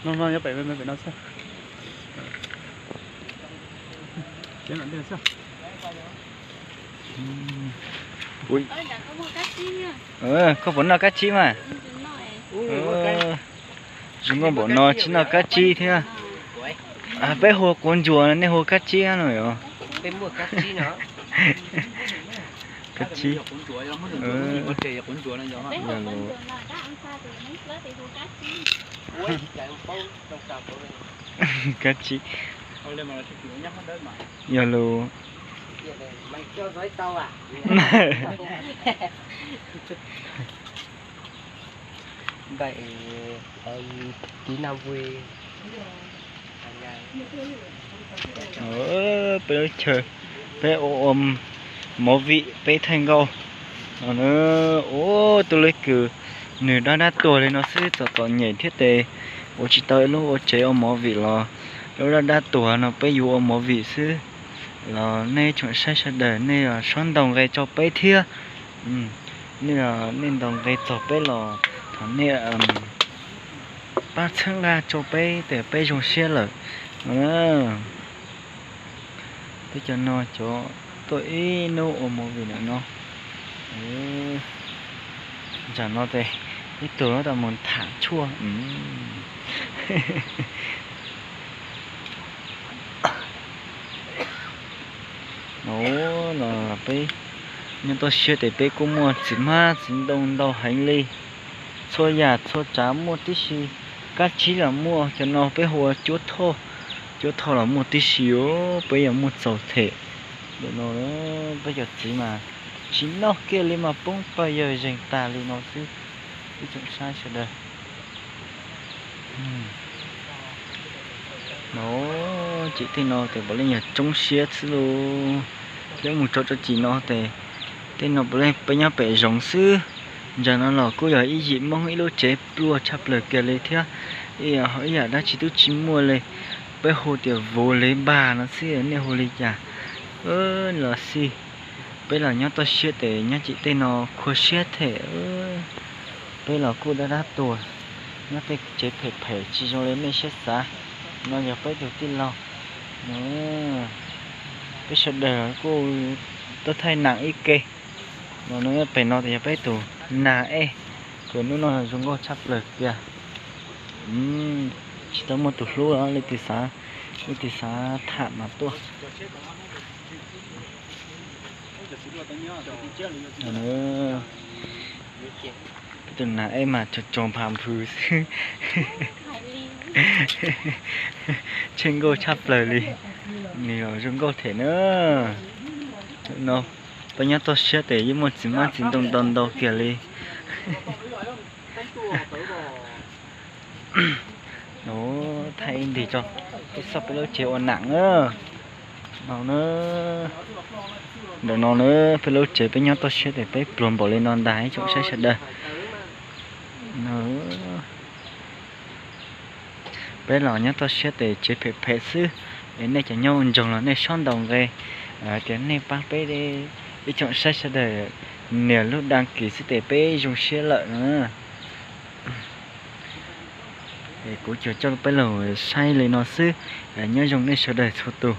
No, no, nyob pem, pem no xwb. Koj puas noj kab tsib mas? Zoo nkauj npaum no tsis noj kab tsib thiab. Peb hu quav ntsuas, nej hu kab tsib no yom? Kab tsib. Kab tsib. Yog lus. Peb lub chaw, peb ua ua movie peb thaij nkauj no. Ua tus lej kws nws dab dab tuag li no xwb, txom txom nyem thiab tes ua tsis tau ib lub ua tsev ua movie los lub dab dab tuag no peb yuav ua movie xwb. Los nej tsoom saib sawv daws nej los xob ntaus nqe rau peb thiab. Nej, nej ntaus nqe txog peb los thov nej pab txhawb nqa rau peb tes peb zoo siab lawm. Peb cov no cov tuaj ib hnub ua movie lawm no. Ntsam no tes ib tug tau mus tham tshuaj. No, no peb nyob toj siab tes peb kuj muaj txiv hmab txiv ntoo ntau heev li. Txhua yam txhua tsav muaj tib si, kab tsib los muaj, cov no peb hu ua cuab thoj, cuab thoj los muaj tib si os, peb yuav muaj txaus them. Ntawm no peb cov txiv mas tsis noj kiag li mas poob pawg yawg zeeg tas li no xwb. Ib tsoom saib sawv daws. No, ces tej no tes puav leej yog tsoob siab xwb lauj. Peb mus tso rau cim no tes tej no puav leej peb nyob pem zoov xwb. Ntawm no los kuj yog ib yim Hmoob ib lub tsev pluag tshaj plaws kiag li thiab. Ib yam dab tsi twb tsis muaj li. Peb hu tias vuv li npag no xwb, nej hu li cas los xij. Peb los nyob toj siab tes nyob cim tej no khuv siab thiab. Peb los kuj dab dab tuag, nyob tej tsev phem phem tsis zoo li nej siab xav. No yog peb tus tij laug, peb sawv daws kuj tuaj thaij nam ib ke. No pem no tes yog peb tus nas ej, tus hnub no zoo nkauj tshaj plaws tiag. Tsis tau muaj tus hlub li, leej twg xav, leej twg xav tham mas tuaj. Peb tus nas ej mas tsoos tsoos pham nphws xwb. Tsheej nkauj tshaj plaws li. Nws los zoo nkauj thiab na. No, peb nyob toj siab tes yeej muaj txiv hmab txiv ntoo ntau ntau kiag li. No, thaij ib ntig tso, peb xauj peb lub tsev ua nam na. No na, ntawm no na, peb lub tsev peb nyob toj siab tes peb pluag npaum li no ntag ib tsoom saib sawv daws. Peb los nyob toj siab tes tsev phem phem xwb, es nej cov nyob ua ntsoog los nej xob ntaus nqe tias nej pab peb, ib tsoom saib sawv daws nias lub đăng ký xwb tes peb zoo siab lawm na. Es kuv coj peb los saib li no xwb, nyob zoo nej sawv daws txhua tus.